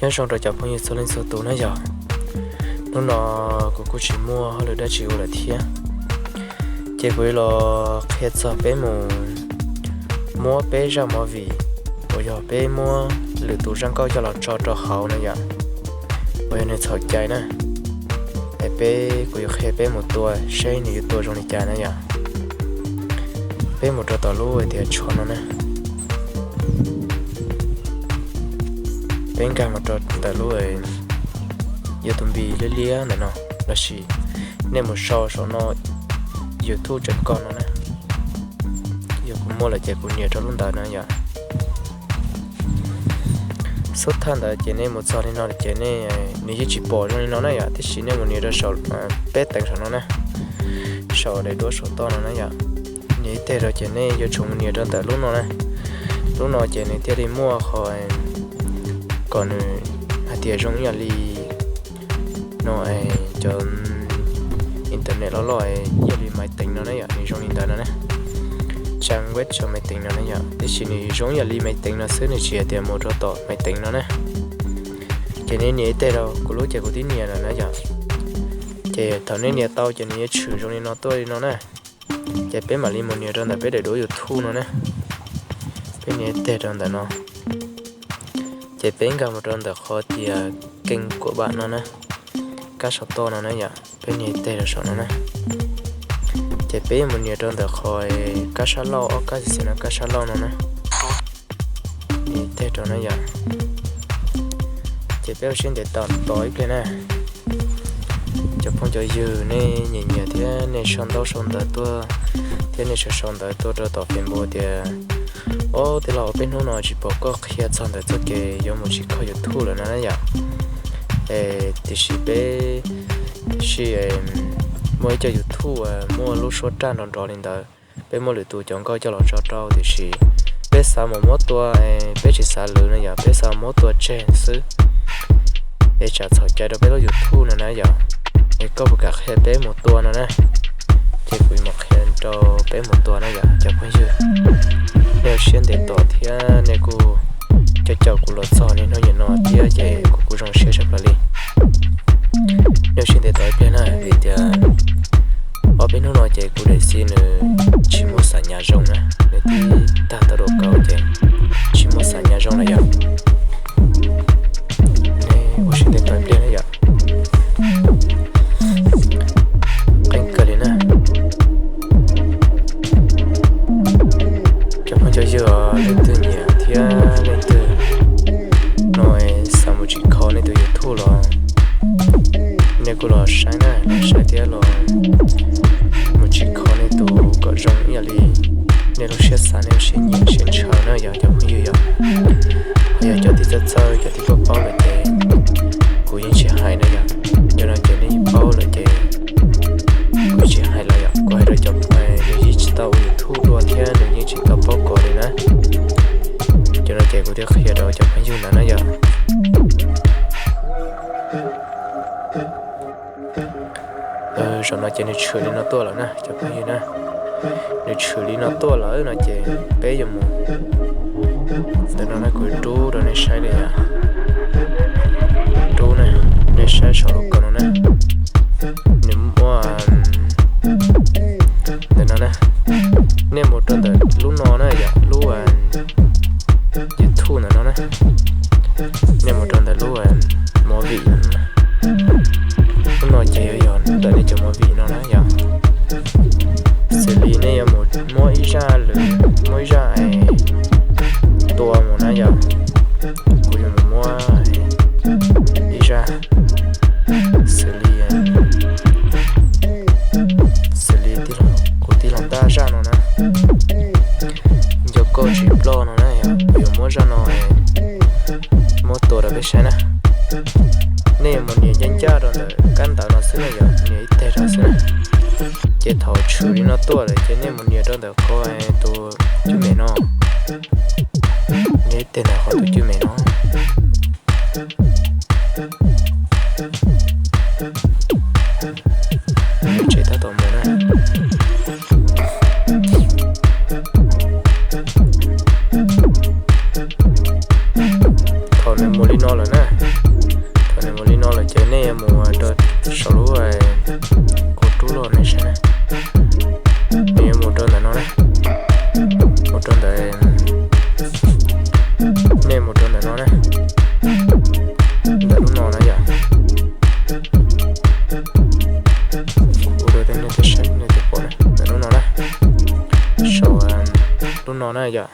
Nyob zoo rau cov phooj ywg txhua leej txhua tus na yom. Hnub no kuv kuj tsis muaj hauj lwm dab tsi ua lawm thiab, ces kuv yuav los qhia txog peb mus muab peb zaj movie uas yog peb muab lwm tus zaj nkauj coj los tso rau hauv na yom, uas yog nws txhaum cai na. Es peb, kuv yuav qhia peb mus tua seb nws yuav tua zoo li cas na yom. Peb mus rau tom lub tias tsho no na. Peb nkag mus rau ntawm lub, yog tus npis liab liab ntawm no, los sis nej mus sau saum no, YouTube tseem koj no na. Yog kuv muaj lawm ces kuv nias rau lub ntawd na yom. Xub thawj ntawd ces nej mus txog li no ces nej, nws yeej tsis pom zoo li no na yom, tiam sis nej mus nias rau saum peb teev saum no na, saum daim duab saum toj no na yom. Nias ib teg rau ces nej yuav tsum mus nias rau ntawm lub no na. Lub no ces nws thiaj li muaj qhov kom nws hais tias zoo ib yam li no, cov internet loj loj ib yam li maiv teev no na yom, nws zoo li ntawd no na. Trang web rau maiv teev no na yom, tiam sis nws zoo ib yam li maiv teev no xwb, nws tsis hais tias mus rau tom maiv teev no na. Ces nej nias ib teg rau, kuv lub ces kuv twb nias lawm na yom. Ces thaum nej nias tau ces nws yuav tshwm zoo li no tuaj li no na. Ces peb mam li mus nias rau ntawm peb daim duab YouTube no na. Peb nias ib teg rau ntawm no, ces peb nkag mus rau ntawm qhov tias keeb kuam vam no na, kab saum toj no na yom, peb nias ib teg rau saum no na. Ces peb mus nias rau ntawm qhov kab sab laug, ob kab xis xis no kab sab laug no na. Nias ib teg rau na yom. Ces peb ua siab ntev tos ib pliag na. Cov phooj cov ywg, nej nyiam nyiam thiab nej sau ntaub sau ntawv tuaj, thiab nej sau sau ntawv tuaj rau tom Facebook tias, ob, tij laug, peb hnub no tsis pom koj qhia txog ntawm txoj kev yuav mus tsim kho YouTube lawm no na yom. Es tiam sis peb sij muaj ib co YouTube muaj lub suab raj nrov nrov li ntawd, peb muab lwm tus cov nkauj coj los tso rau, tiam sis peb xav mus muab tua, peb tsis xav lwv no yom, peb xav muab tua tseg xwb, es tsam txhaum cai rau peb lub YouTube no na yom. Es koj puas kam qhia peb mus tua no na? Ces kuv mus qhia rau peb mus tua na yom cov phooj ywg. Nej ua siab ntev tos thiab nej kuj caum caum kuv los txog niaj hnub nim no thiab ces kuv kuj zoo siab tshaj plaws li. Nej ua siab ntev tos ib pliag na, vim tias ob peb hnub no ces kuv daim xis nws tsis muaj xav nyav zoo na, nws twb tag tau dua kauv ces tsis muaj xav nyav zoo na yom. Nej ua siab ntev tos ib pliag na yom. Qeeb kawg li na. Cov phooj cov ywg, leej twg nyiam thiab leej twg no xav mus tsim kho nej tus YouTube los nej kuj los saib na, los saib thiab los mus tsim kho nej tus kom zoo ib yam li nej lub siab xav, nej lub siab nyiam siab ntshaw na yom cov phooj ywg yom. Ho yog cov tib txawj txawj, cov tib paub paub lawm ces kuv yeej tsis hais na yom. Cov no ces nej yeej paub lawm ces kuv tsis hais lawm yom. Kuv hais rau cov nws yeej tsis tau ua YouTube dua thiab nws yeej tsis tau paub kov li na. Cov no ces kuv thiaj qhia rau cov phooj ywg ntawd na yom. Zaum no ces nws tshwm li no tuaj lawm na cov phooj ywg na. Nws tshwm li no tuaj lawm no ces peb yuav mus, ntawm no na, kuv rub rau nej saib li yom. Rub na, nej saib saum lub kaum no na. Nws muaj ntawm no na. Nej mus rau ntawm lub no na yom, lub YouTube ntawm no na. Nej mus rau ntawm lub movie no na. Lub no ces yog ntawm nej cov movie no na yom. Xws li nej yuav mus muab ib zaj lwm, muab ib zaj tua mus na yom. Kuv yuav mus muab ib zaj xws li, xws li kuv tij laug Ntaj zaj no na, Nco Koj Tsis Ploj no na yom. Kuv yuav muab zaj no muab tua rau peb saib na. Nej mus nias ncaj ncaj rau ntawm kab ntawv no xwb na yom, nias ib teg rau xwb na. Ces thaum tshwm li no tuaj lawm ces nej mus nias rau ntawm qhov tus cwj mem no. Nias ib teg ntawm qhov tus cwj mem no. Nws tseem tab tom mus na. Thaum nws mus li no lawm na, Nej saib na, nej yuav mus rau ntawm no na, mus rau ntawm, nej mus rau ntawm no na, ntawm lub no na yom. Ua rau nej thiaj saib nej thiaj pom na, ntawm lub no na, saum lub no na yom.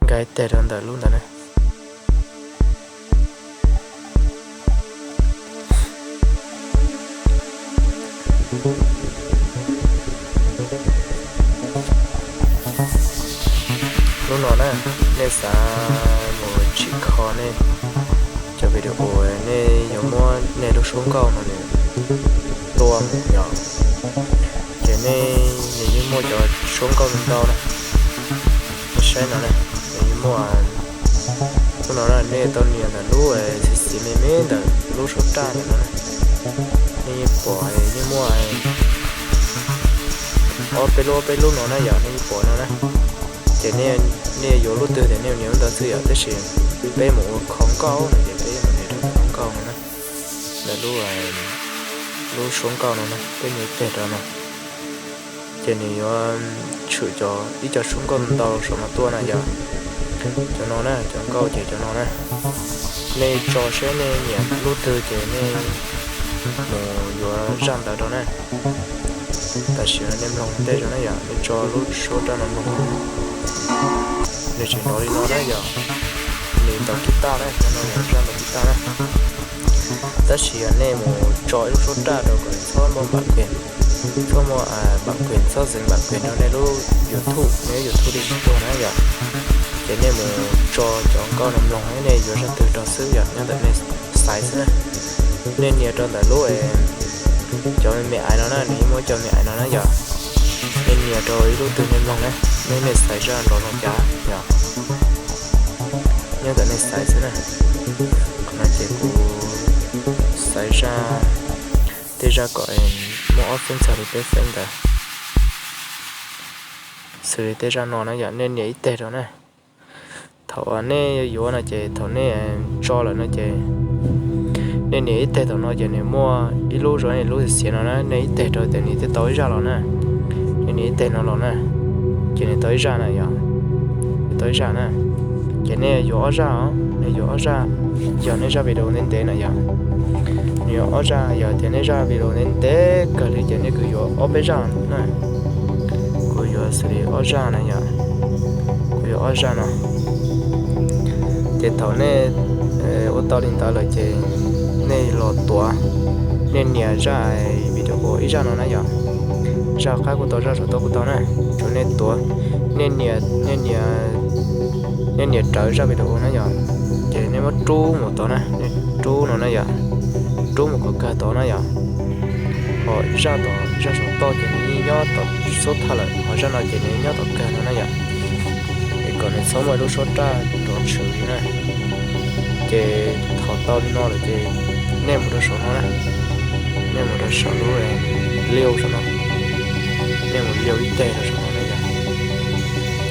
Nkag ib teg rau ntawm lub ntawd na. Lub no na, nej xav mus tsim kho nej cov video uas nej yuav muab nej lub suab nkauj no nws tua mus yom, ces nej nws yeej muaj cov suab nkauj ntau na. Nej saib no na, nws yeej muaj, lub no na nej tau nias ntawm lub xiv xiv me me ntawm lub suab raj ntawm no na, nej yeej pom yeej muaj ob peb lub ob peb lub no na yom, nej yeej pom no na. Ces nej yuav lub twg ces nej nias lub ntawd xwb yom, tab sis peb mus ua kho nkauj no ces peb mus nias rau ntawm lub nkauj no na, ntawm lub, lub suab nkauj no na, peb nias ib teg rau no. Ces nws yuav tshwm cov ib co suab nkauj ntau saum no tuaj na yom. Cov no na, cov nkauj ces cov no na. Nej tso seb nej nyiam lub twg ces nej mus yuav zaj ntawd rau na. Tam sim no nej mloog tej zoo na yom, nej tso lub suab raj no mloog. Nws tseem nrov li no na yom, nws ntaus kiv taj na, cov no yog zaj ntaus kiv taj na. Tab sis yog nej mus tso ib lub suab raj rau kom txhob muaj npam kis, txhob muaj npam kis, txhob zeev npam kis rau nej lub YouTube, nej lub YouTube li tsis tuag na yom. Ces nej mus tso cov nkauj no mloog, nej yuav zaj twg rau xwb yom, nyob ntawm nej xaiv xwb na. Nej nias rau ntawm lub, cov me me aiv no na, nws yeej muaj cov me me aiv no na yom. Nej nias rau ib lub twg nej mloog na, nej nej xaiv zaj nrov zoo cas yom, nyob ntawm nej xaiv xwb na. Qhov no ces kuv xaiv zaj, tej zaj kom muaj ob feeb txog li peb feeb ntawd, xws li tej zaj no na yom, nej nias ib teg rau na. Thaum nej yuav no ces thaum nej tso lawm no ces nej nias ib teg thaum no ces nws muaj ib lub zoo li lub xiav no na, nej ib teg rau ces nws thiaj tau ib zaj los na. Nej nias ib teg no los na, ces nws tau ib zaj na yom, nws tau ib zaj na. Ces nej yuav ob zaj os, nej yuav ob zaj. Yog nej zaj video ntev ntev na yom, nws yuav ob zaj. Yog tias nej zaj video ntev ntev kawg li ces nej kuj yuav ob peb zaj na. Kuv yuav xws li ob zaj na yom, kuv yuav ob zaj no. Ces thaum nej ua tau li ntawd lawm ces nej los tuav, nej nias zaj video ib zaj no na yom. Zaj qab kuj tau, zaj saum toj kuj tau na, tsuas nej tuav, nej nias, nej nias rawv zaj video na yom. Ces nej muab rub mus tod na, nej rub no na yom, rub mus kom kawg tod na yom. Ho zaj tom, zaj saum toj ces nws yeej nyob tom xub thawj lawm, ho zaj no ces nws nyob tom kawg no na yom. Es kom nws txhob muaj lub suab raj nrov tshwm li na. Ces thaum tau li no lawm ces nej mus rau saum no na, nej mus rau saum lub liu saum no, nej mus liu ib teg rau saum no na yom.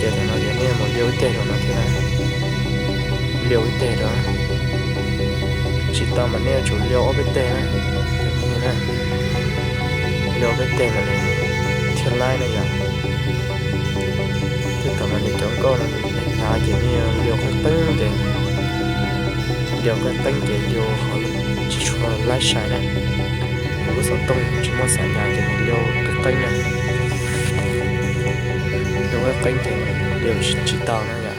Ces thaum no ces nej mus liu ib teg rau no thiab na, liu ib teg rau. Tsis tau mas nej yuav tsum liu ob peb teg na, liu ob peb teg mas nws thiaj laib na yom. Thiab thaum mas nws cov nkauj no nws hnyav ces nej liu qeeb qeeb ces, liu qeeb qeeb ces liu ho tsis tshua laib sai na. Lub xov tooj tsis muaj xav hnyav ces nws liu qeeb qeeb na, liu qeeb qeeb ces liu tsis tau na yom.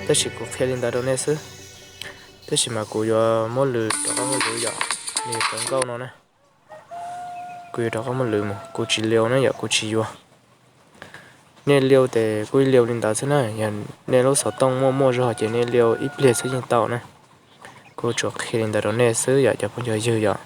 Tab sis kuv qhia li ntawd rau nej xwb, tab sis mas kuv yuav muab lwv, rov qab muab lwv yom, nws cov nkauj no na. Kuv yuav rov qab muab lwv mus, kuv tsis liu na yom, kuv tsis yuav. Nej liu ces kuj liu li ntawd xwb na, yog nej lub xov tooj muaj muaj zog ces nej liu ib pliag xwb yeej tau na. Kuv tsuas qhia li ntawd rau nej xwb yom cov phooj cov ywg yom.